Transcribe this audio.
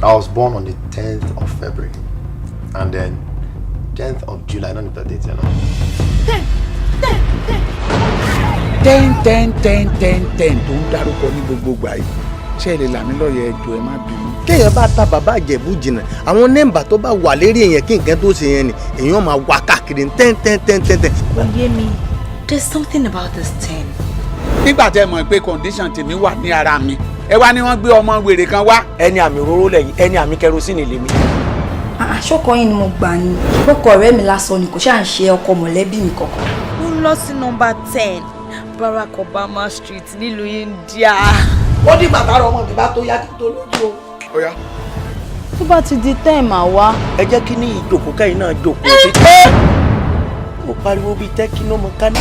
I was born on the 10th of February and then 10th of July, not the date. 10 10 10 10 10 tó ń dárúkọ ní gbogbo ìgbà yìí, ṣé ẹ lè là mí lọ́yẹ̀? Ẹjọ́, ẹ má bínú. Téèyàn bá ta Bàbá Ìjẹ̀bú jìnnà, àwọn nẹ́mbà tó bá wà lérí èèyàn kí nǹkan tó ṣe yẹn ni èèyàn máa wá káàkiri, 10 10 10 10 10. Kò yé mi. There's something about this 10. Nígbà tẹ́ mọ̀ pé condition tèmi wà ní ara mi, ẹ wá ní wọ́n gbé ọmọ wèrè kan wá. Ẹni àmì òróró lẹ́yìn, ẹni àmì kerosene lèmi. Àṣọkọ yín ni mo gbà ní ọkọ ọ̀rẹ́ mi lásán ni, kò ṣáà ń ṣe ọkọ mọ̀lẹ́bí mi kankan. Mo ń lọ sí nọ́mbà 10 Barack Obama Street nílùú India. Ó dìgbà tára ọmọ mi bá tó yá kí n tó lójú o. Ó yá. Tó bá ti di 10, màá wá. Ẹ jẹ́ kí ní ìjòkó kẹ́yìn náà jòkó sí. Mo pariwo bíi tẹ́kínú mọ kánná.